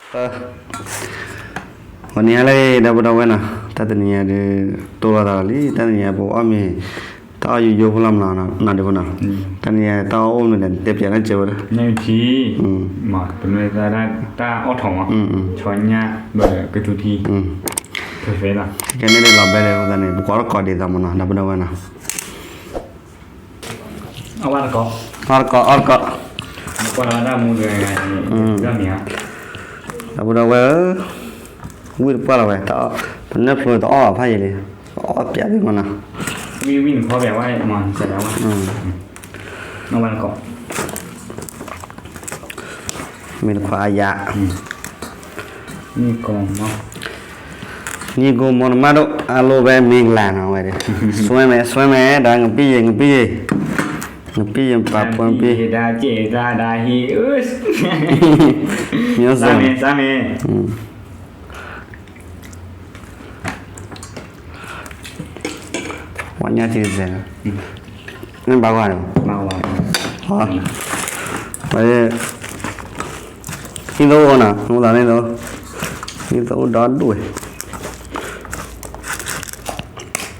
ဂီၤနံၤဟါလၢအဂ့ၤ ဒီပုၢ်ဒီဝဲၢ်နီၤ, တၢ်တနံၤညါဒုး တိၢ်လိာ်သးလီၤလံ, တၢ်တနံၤညါပအီၣ်မ့ၤ တၢ်အီၣ်ယိယိဖိလီၤမးနီၤ, နီၤဒုးဖိနီၤ, တၢ်တနံၤညါတၢ်အီၣ်အိၣ်မနုၤလဲၣ် တဲပျးတၢ်ကဲဝဲဒၣ်, ညၣ်ထံ, မ့ၢ်တမ့ၢ်တၢ်အီၣ်ထီၣ်မး, ဆီညၣ် ဘၣ်ကသူထံ, ဖဲဖဲလီၤ, ကဲန့ၣ်ဒုးလီၤဘဲလၢအဃိသတးန့ၣ် ပကွၢ်တကိးဒ်သိးမးနီၤ ဒီပုၢ်ဒီဝဲၢ်နီၤ အီၣ်တကိး, အီၣ်တကိး, ဒီပုၢ်ဒီဝဲၢ်ဧၢ, ဝံၢ်တပှၢ်လီၤဝဲ, ပနၢ်ဖျိတအီၣ်ဘၣ်ဖးယံာ်လံ, အီၣ်ပျးသ့ၣ်မးနီၤ, ဝံၢ်ဝံၢ်နခီပျးဝဲမး, အီၣ်တကိး, မ့ၢ်တခွါအယၤ နံၣ်ကိၢ်မီၢ်နမၢ်ဒိၣ် အလိၣ်ဘဲမ့ၢ်ကလၤနီၤဝဲ, စွဲမဲာ် စွဲမဲာ် ဒီးငပံၢ်ယံၤ ငပံၢ်ယံၤ, ငပံၢ်ယံၤပာ်ဖှိၣ်ငပံၢ်, ဒါက့ဒါဒါဟံၣ်, မျိုးစုံ, ပှၤညါထံတစဲး, န့ၣ်ဘၣ်ကွၢ်န့ၣ်, ဟံၣ်သအိၣ်နီၤ နအိၣ်သးန့ၣ်သိး, ဟံၣ်သအိၣ်ဒီဒူၣ်ဝ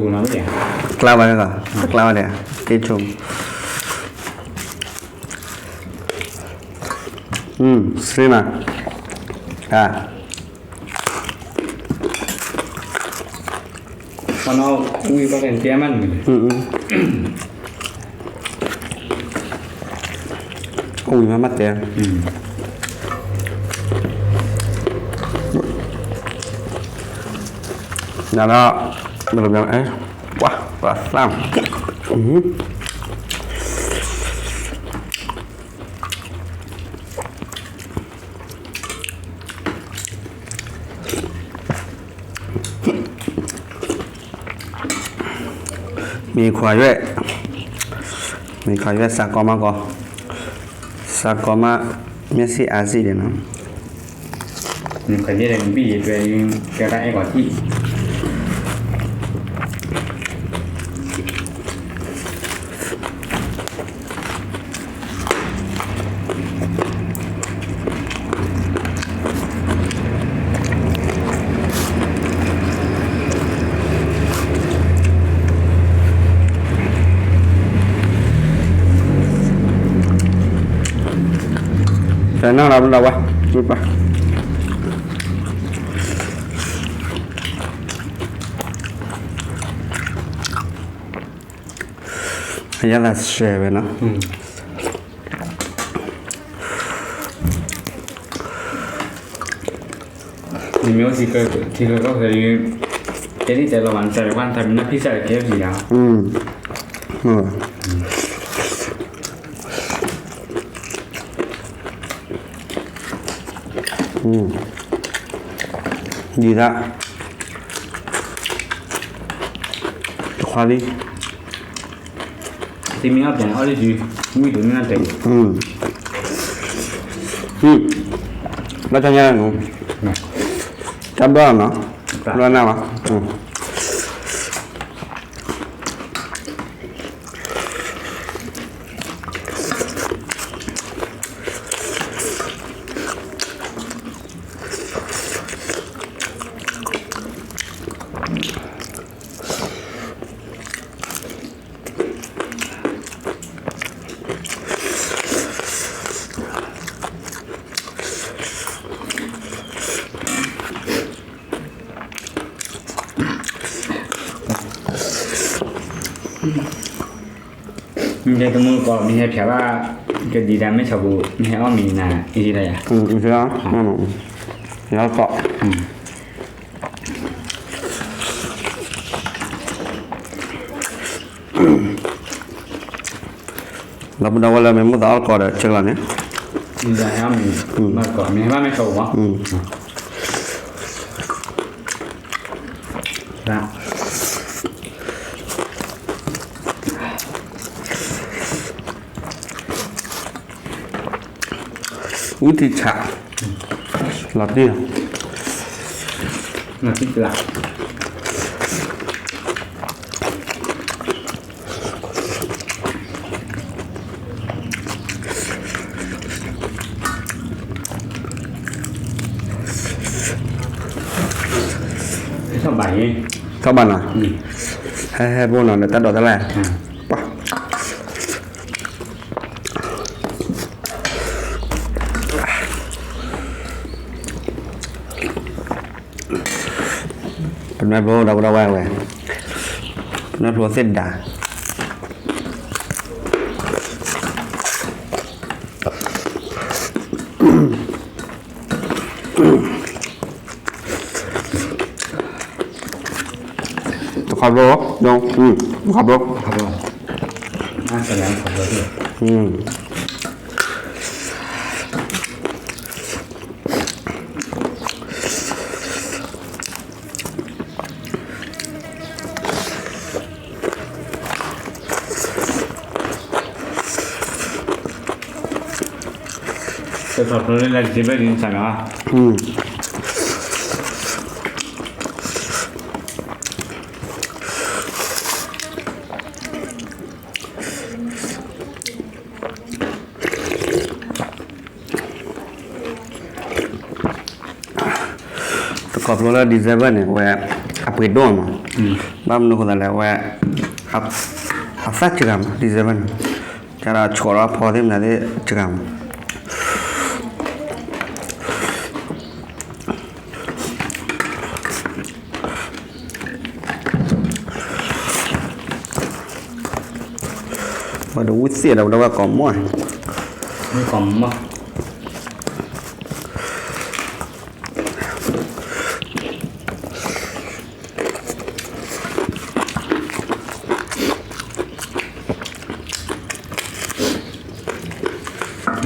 ဲ, ကျါဘၣ်, ကျါဘၣ်ဒီး, က့ဆိ, စ့နၤ, ဝံၢ်ဘၣ်တဲမးန့ၣ်, ဝံၢ်မးမးတဲ, နဒီး, ပှၤ, ပှၤသၣ် မ့ၢ်ခွါယွဲၢ်, မ့ၢ်ခွါယွဲၢ်စးကီမးကီ, စးကီမး, မျက်စိ အစံၣ်ဒဲးနီၤ, မ့ၢ်ခွါယွဲၢ်ဒီး မ့ၢ်ဘံၣ်ယဲၢ်တွဲ ကဲတၢ်အဲၣ်ကီးထံၣ် တနီၤလီၤဘၣ်လီၤဝဲ, အယါသးစဲးဝဲနီၤ, နမ့ၢ်အိၣ်စံးကၢ ထံလၢကီၢ်ချၢ, တဲဒ်တဲလီၤမး နစးတကွၢ်နသးမံနၢ်ဖံစၢ်ကဲပျံၤလီၤ, ဒ်သး တခွါလံ, တမ့ၢ်အီၣ်ပျဲအီၣ်လၢစု, ဝံၣ်တမ့ၢ်အီၣ်တဲ, ဘၣ်တၢ်ညါနၤ, တၢ်ဘျီနီၤ, ဘျီနၤလီၤ. Mdê tơ mui kơ mì hê phiá bá, kơ đi đa mê chọ bù, mì hê ó mì nà, ý đi đây à? Ừ, ừ, thế đó. Ừ. Nó có. Ừ. Lăp đa wă lơ mê mŭt tơ ôr kơ đa chơ lă nê. Đi đa hê ó mì, ừ, mă kơ mì hê bá mê chọ bù. Ừ. Đó. Ú ti chạ. Lọt đi. Lọt đi chạ. ဘၣ်, ထီၣ်ဘၣ်နီၤ, ဟဲဟဲဖိနီၤ လၢတၢ်ဒိးတၢ်လဲၣ်, ပှၤ ပနွဲၣ်ဖျိဒီပုၢ်ဒီဝဲၢ်ဝဲ, ပနွဲၣ်ဖျိသ့ၣ်ဒါ, တခီဖျိ, တခီဖျိ, တခီဖျိလၢလၢတဘ့ၣ်န့ၣ်ဆၣ်လီၤ, တခီဖျိလၢ December န့ၣ် အဝဲ အပှ့ၤဒိၣ်မး, ဘၣ်မနုၤအဃိသတးလဲၣ် အဝဲ အသၣ်စှၤမး December န့ၣ်, ကဒီးဆိးထီၣ်ဖီသ့ၣ်မနုၤသ့ၣ်စှၤမး ပှၤတဝံၣ်သ့ၣ်ဒီး ပတဝဲကိးမီၢ်, ကိးမီၢ်, မ့ၢ်မ့ၢ်မ့ၢ်မ့ၢ်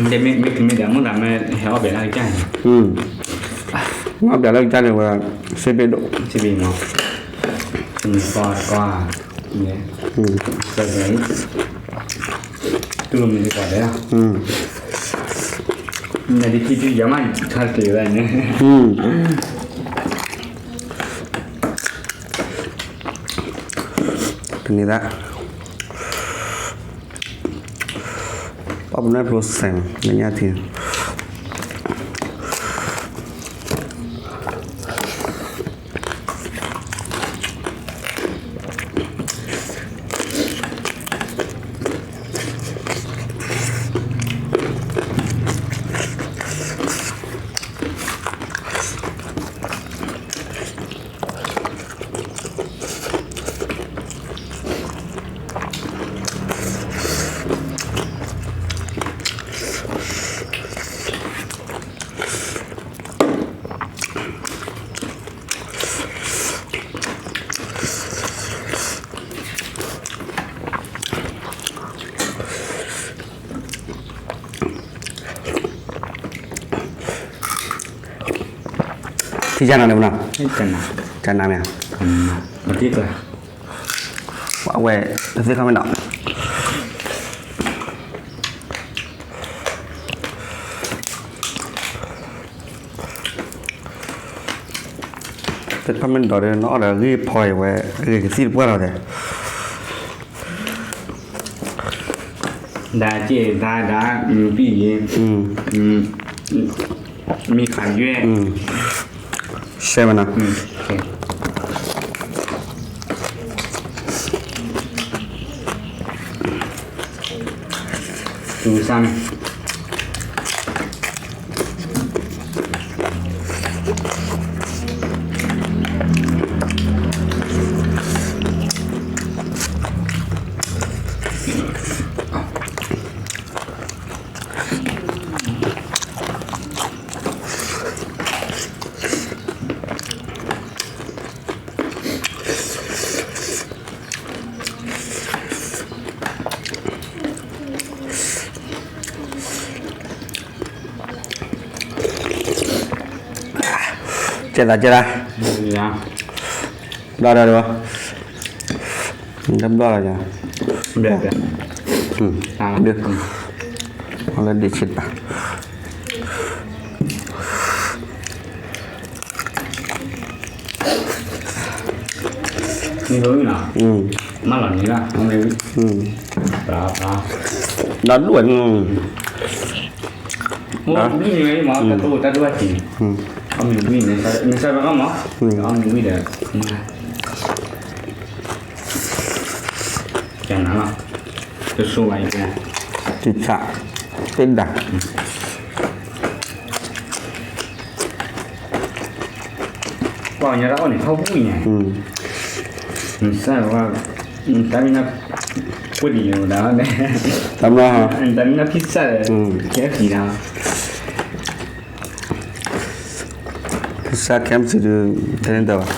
ဒီး မုၢ်ဂၤမ့ၢ်ဟဲအီၣ်ပျဲလၢကစၢ်န့ၣ်, အီၣ်ပျဲလၢကစၢ်န့ၣ်ဝဲ စ့ဘ့ၣ်ဒိၣ်, စ့ဘ့ၣ်မး, ကွၢ်ကွၢ်, တူၢ်မ့ၢ်တကွၢ်ဒီး, နဒ်ထံထံယၤမး ထါတက့ၤဝဲန့ၣ်, တန့ၤဒၣ် ပှၤပနွဲၣ်ဖျိစဲး လၢညါထံ ထံၣ်ကနၤန့ၣ်မနီၤ, ကနၤမ့ၢ်, အဝဲ သ့ၣ်ခီမ့ၢ်နီၤ, သ့ၣ်ခီမ့ၢ်နီၤဒီး နအီၣ်ဒီးဂ့ၢ်ဖီအံၤဝဲ ဂ့ၢ်ကသံၣ်တပှၢ်လီၤဒီး ဒါက့ဒါဒါ မံပံယ့ မံခးယွဲၢ် ရှဲမနီၤ တူစါန့ၣ် ကဲသးကဲသး ဘျီဒီး တဘျီလီၤ ဘျီ လၢဒ့ဆံးတပၤ မ့ၢ်လီၤ မ့ၢ်လီၤန့ၣ်လီၤ ဒီးဒွဲၣ်န့ၣ် မ့ၢ်တၢ်ဒွဲၣ်န့ၣ် အီၣ်မ့ၤဝံၤ, နစၢ်ဘၣ်အီၣ်မး, အီၣ်မ့ၤဝံၤဒီး, ကနၤလီၤ, တဆိဘၣ်အံၤ, တဆး, တဒၣ် ပှၤကညီတၢ်အီၣ်န့ၣ် ထီဘိအံၤန့ၣ်, နစၢ်ဝဲ, တၢ်မ့ၢ်နၢ်, ကွၢ်ဒံးယိၤဒၣ်န့ၣ်, တၢ်မ့ၢ်နၢ်ဖံစၢ်ဒီး, ကဲဖံးဒၣ်, ဖံစၢ် K F C ဒုး, ထဲန့ၣ်တဘၣ်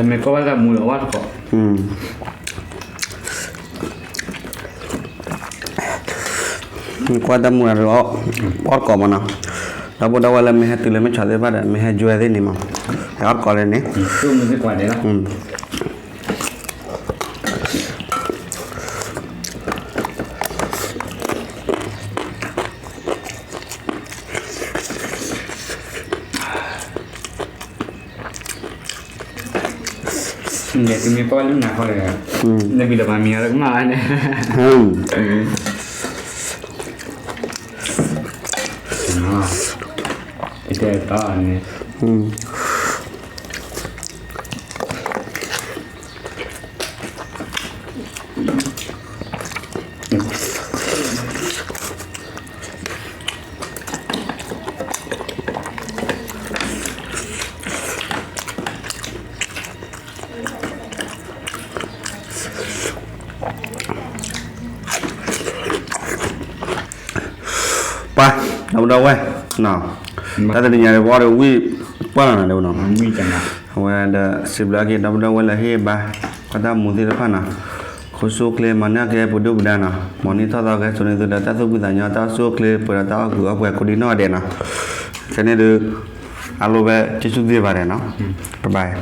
မ့ၢ်ကွၢ်ဘၣ်တၢ်မူဒီးအီၣ်တကိး, မ့ၢ်ကွၢ်တၢ်မူဒီး အီၣ်တကိးမးနီၤ, ဒီပုၢ်ဒီဝဲၢ်လၢမ့ၢ်ဟဲတုၤလၢမ့ၢ်ဆီၣ်သ့ၣ်တဖၣ်ဒီး မ့ၢ်ဟဲ join သ့ၣ်န့ၣ်မး, ဟဲအီၣ်တကိးလၢန့ၣ် န့ၣ် တမ့ၢ်ပီၢ်လၢနၤဃီဒီး, နဘံၣ်လီၤပှၤမံၤအီၤလၢကမၣ်န့ၣ်, ကတဲတီန့ၣ် ပှၤ ဒီပုၢ်ဒီဝဲၢ်, တၢ်တနံၤညါဒီး ပအီၣ်ဒီးဝံၣ်ပှၢ်လီၤနၤဒီးနီၤ, အဝဲဒီးစံးဘျုးက့ၤ ဒီပုၢ်ဒီဝဲၢ်လၢဟ့ၣ်ဘါ ပှၤတၢ်မူသ့ၣ်တဖၣ်နီၤ, ခိၣ်ဆူၣ်ချ့ မၤန့ၢ်က့ၤပဒုၣ်ပဒါနီၤ, မ်နံၣ်ထီၣ်သီကဟဲစိာ်န့ၢ်သုဒီး တၢ်သူၣ်ဖှံသးညီ တၢ်အိၣ်ဆူၣ်အိၣ်ချ့ ပှဲၤဒီးတၢ်အီၣ်ကုာ်အီပှဲၤကိးဒံနီၢ်ဂၤဒဲးနီၤ, ခဲန့ၣ်ဒီး အလိၤဝဲ က့ၤဆူၣ်သ့ဘၣ်ဒဲးနီၤ, ပဘၣ်